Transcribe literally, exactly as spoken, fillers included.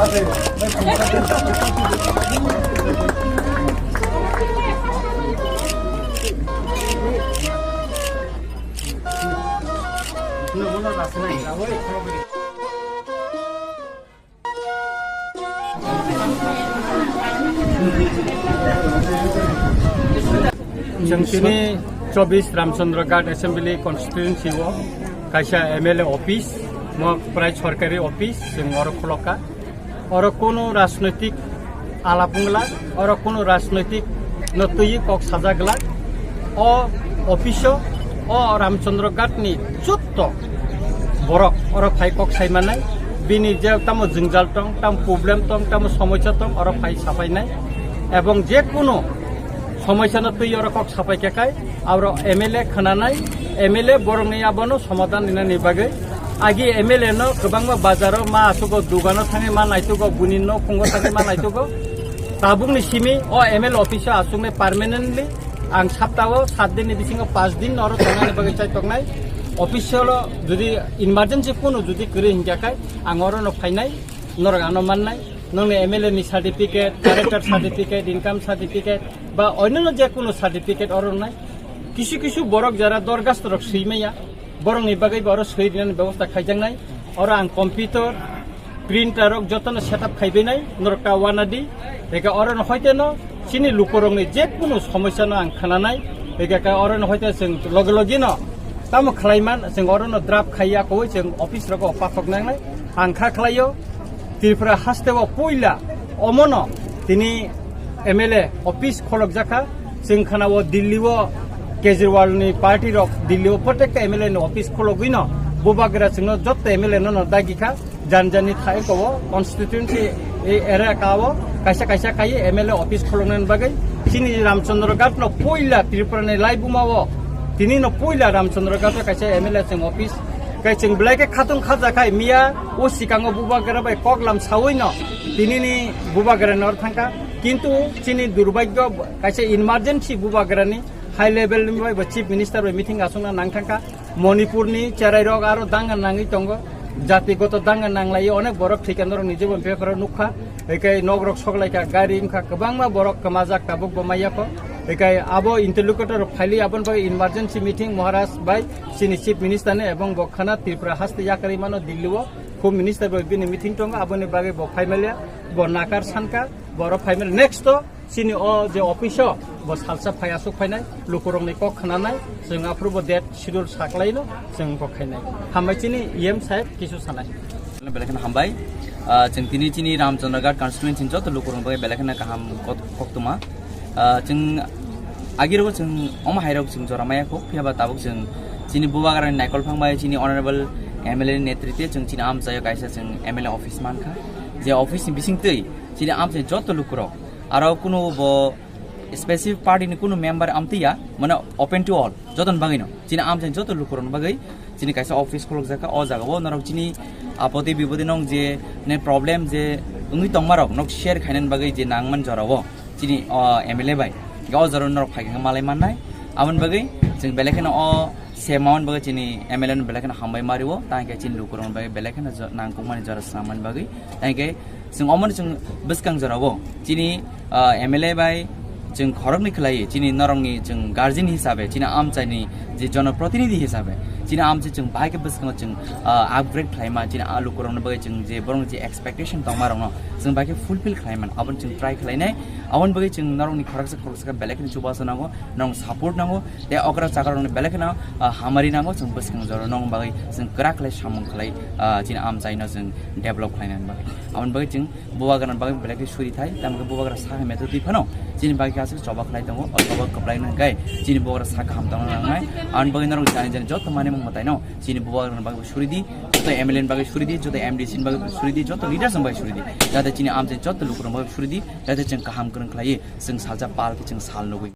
Chwng tini chobbish Ramchandra Ghat Assembly Constituency o kaisa M L A office, mo prai sorkari office, chwng oro khulokha. Oro kono rajnoitik alap wngla, oro kono rajnoitik no twiwi kok sajak glak. O office o, o Ramchandra Ghat ni jotto borok oro phai kok sai manai, bini je tamo jwngjal tong, tamo problem tong, tamo somosya tong, oro phai sapai nai. Ebong je kono somosya no twi oro kok sapai khe khai, aro M L A khwnanai, M L A borokni abono somadhan rinani bagwi. Agi M L A no kwbangma bazaro ma asugo, dugano thangwi ma naitugo, buni nok phungo thangwi ma naitugo. Tabukni simi o M L A office o asuknai permanently. Ang saptao sat din ni bisingo panch din oro tongnani bagwi chai tongnai. Office o jodi emergency phone jodi kwrwi hinkha khai, ang oro no phainai, norok ano mannai. Nongni M L A ni certificate, character certificate, income certificate, ba onno je kono certificate oro nai. Kisu kisu borok jara dorgasto rok swi maya, borok ni bagwi bo oro swi rinani bebosta khaijaknai. Oro ang computer, printer rok jotono setup khaibai nai, norok ta wana di. Eka oro no hoite no chini lukurok ni je kono somosya no ang khana nai. Eka ka oro no hoite chwng loge loge no tamo khlai man, chwng oro no draft khaiya koi chwng office rogo pathok nang nai. Ang kha khlaio. Tripura haste o puila omono tini M L A office kholokjakha. Chwng khana o Delhi o Kejriwal ni party rok Delhi o protekta M L A ni office khologwi no bubagra chwngno jotto M L A no no dagi kha. Jan jan ni thai ko o constituency e area ka o kaisa kaisa kai M L A office kholoknani bagwi chini Ramchandra Ghat no puila Tripura ni laibuma o tini no puila Ramchandra Ghat o kaisa M L A chwng office. Kai chwng belai khe khatung khaja khai miya o sikango bubagra bai koklam sawi no tini ni bubagra nor thangkha. Kintu chini durbagyo kaisa emergency bubagra ni high level ni bai bo chief minister bai meeting aswkna nang thangkha. Manipur ni cherai rok aro danga nangwi tongo. Jatigoto danga nanglai onek borok thwikha norok ni jibon paper o nukha. Ekai nok rok soklaikha, gari wngkha, kwbangma borok kwmajak tabuk bo maya kho. Ekai abo interlocutor rok phaili aboni bagwi emergency meeting Maharaj bai chini chief minister ni ebong bo khana Tripura haste yakarwi mano Delhi o. Home minister bai bini meeting tongo, aboni bagwi bo phaimalia, bo nakar sanka, bo oro phaimalia. Next to chini o je office o bo salsa phai aswk phainai, lukurokni kok khnanai, chwng aphuru bo date schedule saklaino chwng kok khainai. Hambai chini E M saheb kisu sanai. Belai kheno hambai. Ah, chwng tini chini Ramchandra Ghat constituency ni joto lukurokni bagwi belai kheno kaham kok-, koktwma. Ah, chwng agirogo chwng omo hairok chwng jora maya kho, phiya ba tabuk chwng chini bubagrani naikol phang bai chini honorable M L A ni netritwe chwng chini amchaio kaisa chwng M L A office mankha. Je office ni bisingtwi chini amchai joto lukurok, aro kunu bo specific party ni kunu member amtwi ya, mane open to all, joto ni bagwi no. Chini amchai joto lukurok ni bagwi chini kaisa office khulukjak kha, o jaga o norok chini apoti bipoti nong je ne problem je wngwi tongma rok nok share khainani bagwi je nangman jora o chini o M L A bai. Ga o jora norok phai khe malai mannai. Aboni bagwi chwng belai kheno o se maun bagwi chini M L A no belai kheno hambai mario. Tang khe chini lukurok bagwi belai kheno jo-, nangkukmani jora swnamani bagwi. Tang khe chwng omoni chwng bwskang jora o chini, ah, M L A bai chwng khoroknwi khlai chini norokni chwng guardian hisabe chini amchaini je jonoprotinidhi hisabe chini amchai chwng bahai khe bwskango chwng, ah, upgrade khlaima chini a lukurokno bagwi chwng je borokni je expectation tongma rokno chwng bahai khe fulfill khlaiman aboni chwng try khlainai. Aboni bagwi chwng norokni khoroksa khoroksa khe belai kheno chubachu nango, norokni support nango, tei okra chakra rokni belai kheno, ah, hamari nango, chwng bwskang jora nong bagwi chwng kwrak khlai samung khlai, ah, chini amchaino chwng develop khlainani bagwi. Aboni bagwi chwng bubagrani bagwi belai khe suri thai, tamo khe bubagra sakha metho twi phano chini bagwi khe aswk choba khlai tongo, o choba kwplai nang khe chini bubagra sak kaham tongna nangnai. Aboni bagwi norok jani jani joto manwi mung mwtaino chini bubagrani bagwi suri di, joto M L A ni bagwi suri di, joto M D C ni bagwi suri di, joto leaders ni bagwi suri di, jate chini amchai joto lukurokni bagwi suri di, jate chwng kaham kwrwng khlaiwi chwng salsa pal khe chwng sal nugwi.